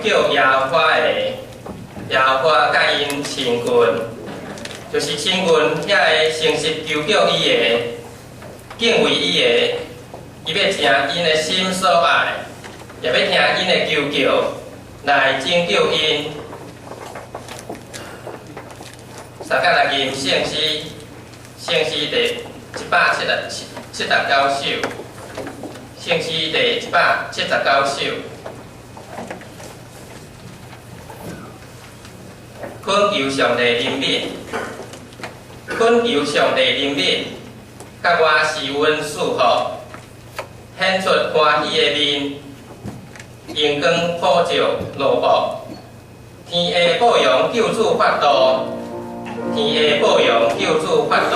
叫耶和華的，耶和華佮𪜶親近，就是親近遐个誠實求叫伊的，敬畏伊的，伊欲聽𪜶的心所愛，也欲聽𪜶的求叫，來拯救𪜶。三甲來吟聖詩，聖詩第179首，聖詩第179首。懇求上帝憐憫，懇求上帝憐憫，佮我施恩賜福，顯出歡喜的面，榮光普照奴僕，天下報揚救主法度，天下報揚救主法度，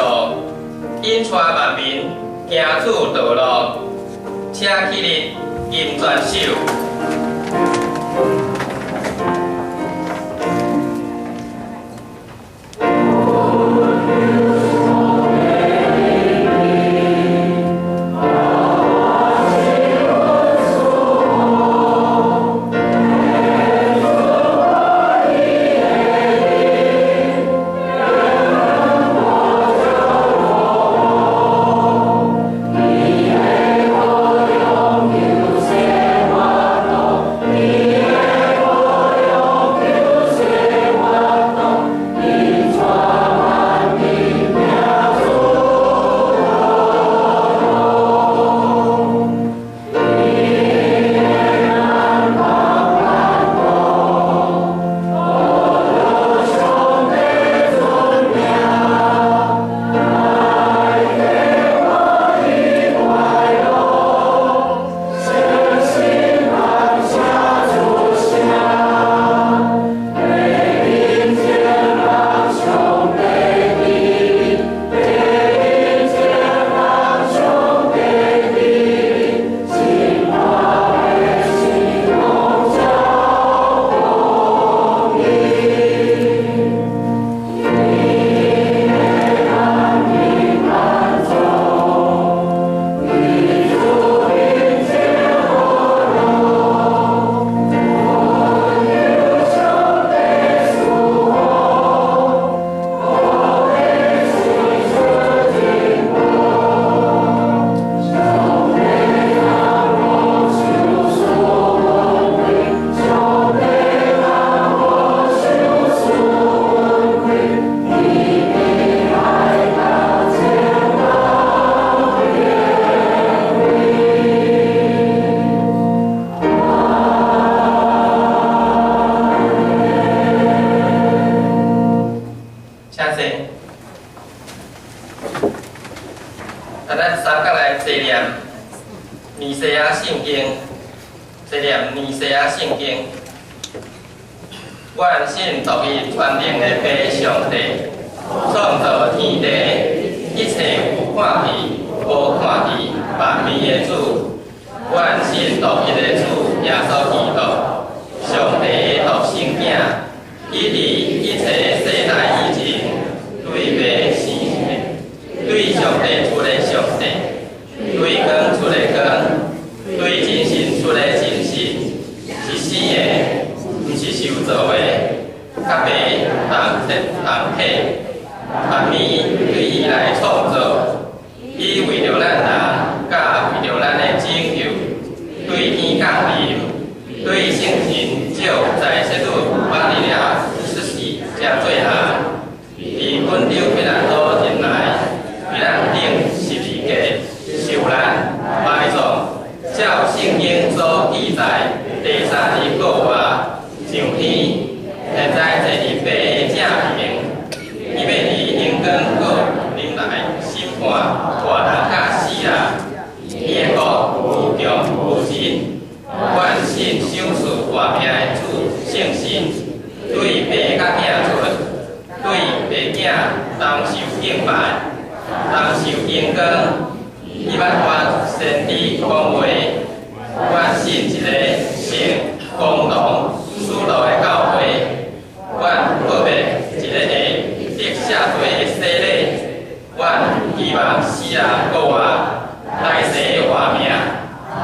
引帶萬民行主道路，請起立吟全首。啊，咱三角來齊念尼西亞聖經，齊念尼西亞聖經。願信獨一全能的父上帝，創造天地，一切有看見、無看見萬物的主。願信獨一的主耶穌基督，上帝的獨生囝，伊佇一切世代以前，對父生的，對上帝出的上帝，對光出的光，對真神出的真神，是生的，毋是受造的，佮父同體同體，萬物對伊來創造，伊為著咱人，佮為著咱的拯救，對天降臨，對聖神照在世主瑪利亞出世才做人，佇本丟彼拉多進來，為咱釘十字架受難埋葬，照聖經所記載，第三日復活上天，現在坐佇父的正邊，伊欲佇榮光閣臨來審判活人佮死人，伊的國無窮無盡。願信賞賜活命的主聖神，對父佮囝出，對父囝同受敬拜，同受榮光。伊捌發先知講話，願信一个聖公同使徒的教會，願告別一个會得赦罪的洗禮，願希望死人復活，來世的活命。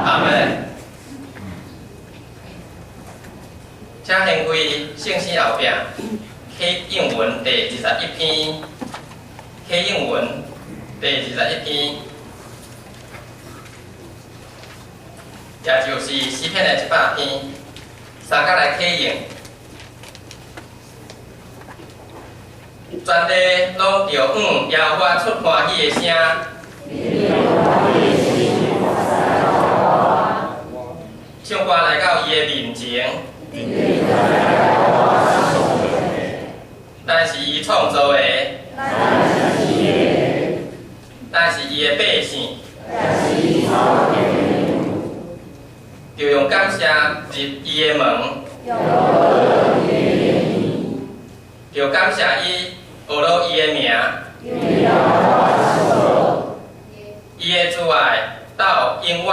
阿門。請掀開聖詩後壁，啟應文第21篇，啟應文第21篇，也就是詩篇的100篇，三角來啟應。全地攏著向耶和華出歡喜的聲，唱歌來到伊的面前。咱是伊創造的，咱是伊的百姓，著用感謝入伊的門，著感謝伊，學落伊的名，伊的慈愛到永遠。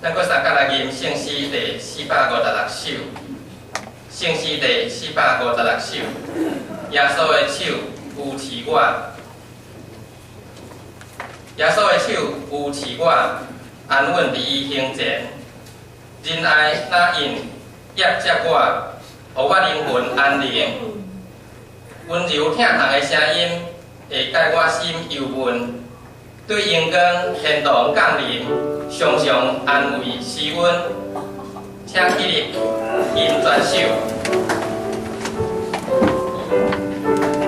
咱閣三角來吟聖詩第456首，聖詩第456首，耶穌的手扶持我，耶穌的手扶持我，安穩佇伊胸前，仁愛若蔭挹接我，予我靈魂安寧。溫柔疼痛的聲音會解我心憂悶，對榮光天堂降臨，常常安慰施阮，請起立，吟全首。 Amen.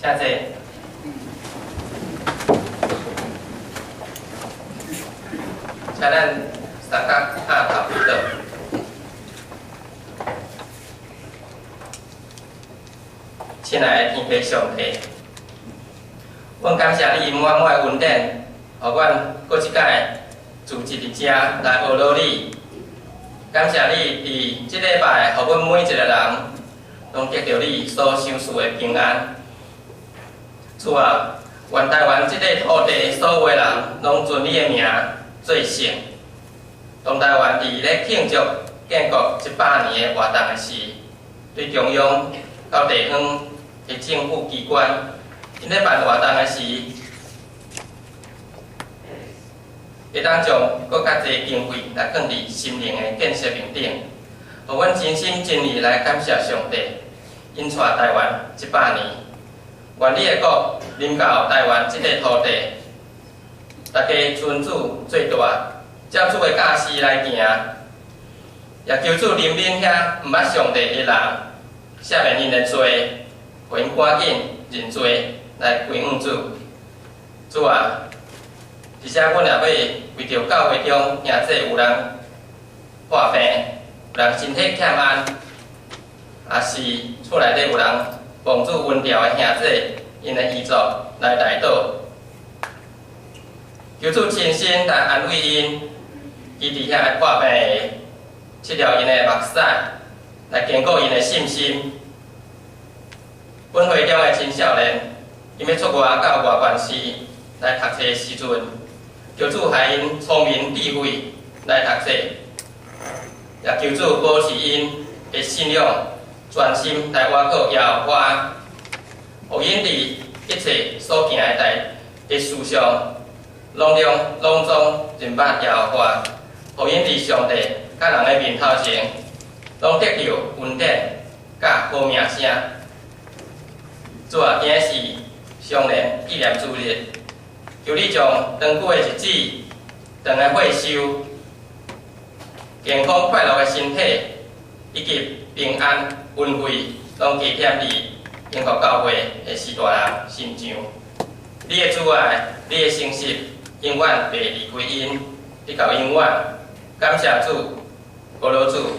請坐。請咱三角敲頭祈禱。親愛的天父上帝，阮感謝你滿滿的恩典，予阮閣一擺聚集佇遮來學羅你。感謝你佇這禮拜，予阮每一個人攏得著你所賞賜的平安。主啊，願台灣這塊土地所有的人攏尊你的名做聖。當台灣佇咧慶祝建國100年的活動的時，對中央到地方的政府機關，𪜶咧辦活動的時，會當將閣較濟經費來放佇心靈的建設面頂，予阮真心真意來感謝上帝，𪜶帶台灣100年，願你的國臨到台灣這塊土地，大家尊主做大，照主的教示來行，也求主憐憫遐毋捌上帝的人，赦免𪜶的罪，予𪜶趕緊認罪來歸向主。主啊，而且阮也欲為著教會中兄弟有人破病，有人身體欠安，也是厝內底有人奉主恩召的兄弟，𪜶的遺族來代禱，求主親身來安慰𪜶，伊佇遐的破病的，拭掉𪜶的目屎，來堅固𪜶的信心。本會中的青少年，𪜶欲出外到外縣市來讀冊的時陣，求主予𪜶聰明智慧來讀冊，也求主保持𪜶的信仰，專心來倚靠耶和華，予𪜶佇一切所行的代的事上，攏總認捌耶和華，予𪜶佇上帝佮人的面頭前，攏得著恩典佮好名聲。主啊，今日是常年紀念主日，求你將長久的日子、長的歲壽、健康快樂的身體，以及平安恩惠，攏加添佇英國教會的序大人身上。你的慈愛、你的誠實，永遠袂離開𪜶，直到永遠。感謝主，歌羅主，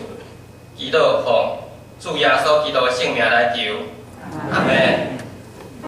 祈禱奉主耶穌基督的聖名來求，阿們。